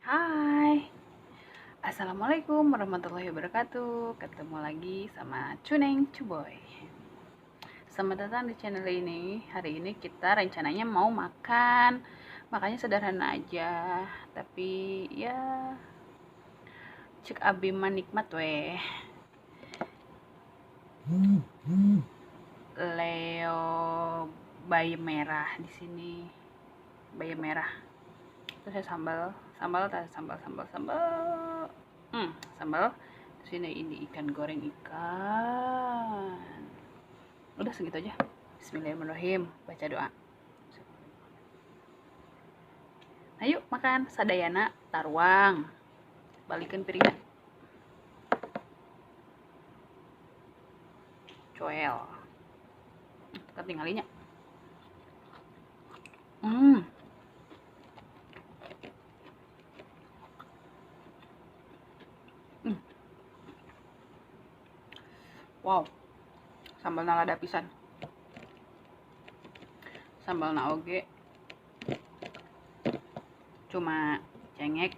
Hai, assalamualaikum warahmatullahi wabarakatuh. Ketemu lagi sama Cuneng Cuboy. Selamat datang di channel ini. Hari ini kita rencananya mau makan. Makanya sederhana aja, tapi ya cek abi mah nikmat weh. Leo bayam merah di sini, bayam merah. Terus saya sambal. Terus ini ikan goreng ikan. Udah segitu aja. Bismillahirrahmanirrahim. Baca doa. Ayo makan sadayana taruang. Balikin piringnya. Coel. Ketinggalinya. Wow, sambal nalada pisan, sambal naoge cuma cengek,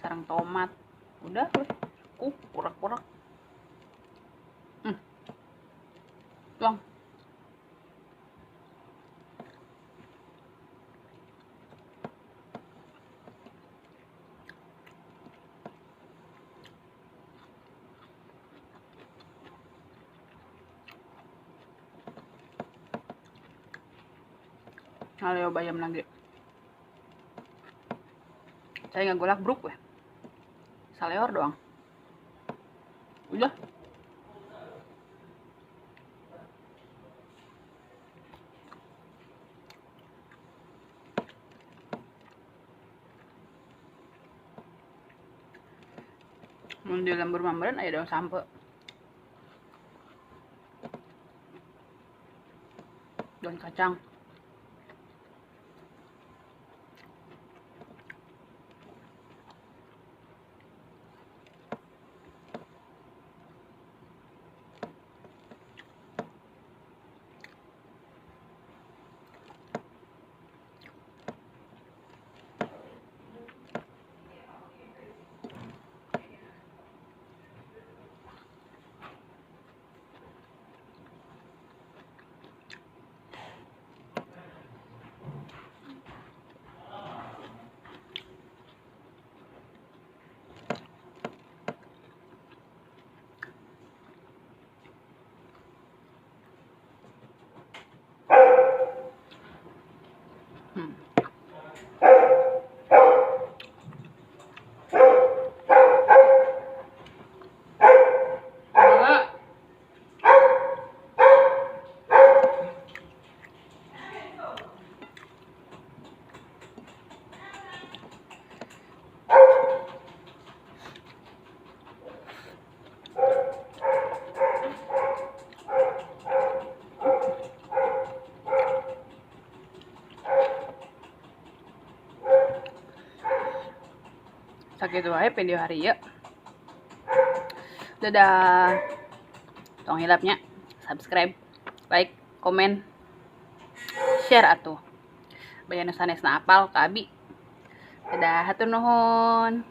sarang tomat, udah, kurak-kurak, tuang. Ngaleo bayam lagi. Saya nggak golak bruk weh. Saleor doang. Udah. Mun di lembur mamberan aya daun sampe. Daun kacang. Sakitu wae video hari ieu. Dadah. Tong hilapnya subscribe, like, komen, share atuh. Bayar nu sanesna apal ka abi. Dadah, hatur nuhun.